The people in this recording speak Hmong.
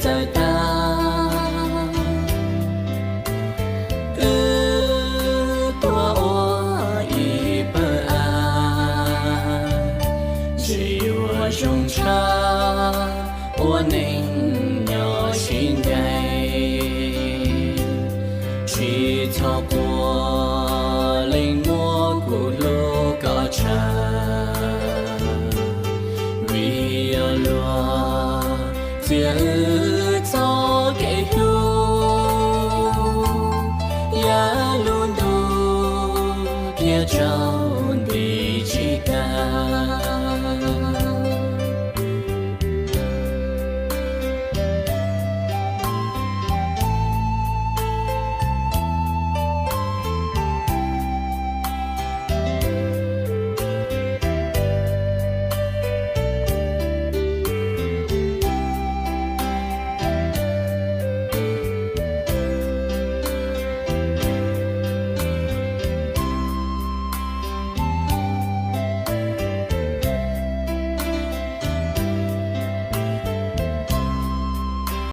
txawm tag, wb tuaj ua ib pawg av, ntshe yuav zoo tshaj ua neej nyob sib ncaim. Tsis txhob quaj, leej muab kuv hlub kom tsawg, vim yog luag txiav wb txoj kev hlub. Yav lub ntuj thiaj tsaus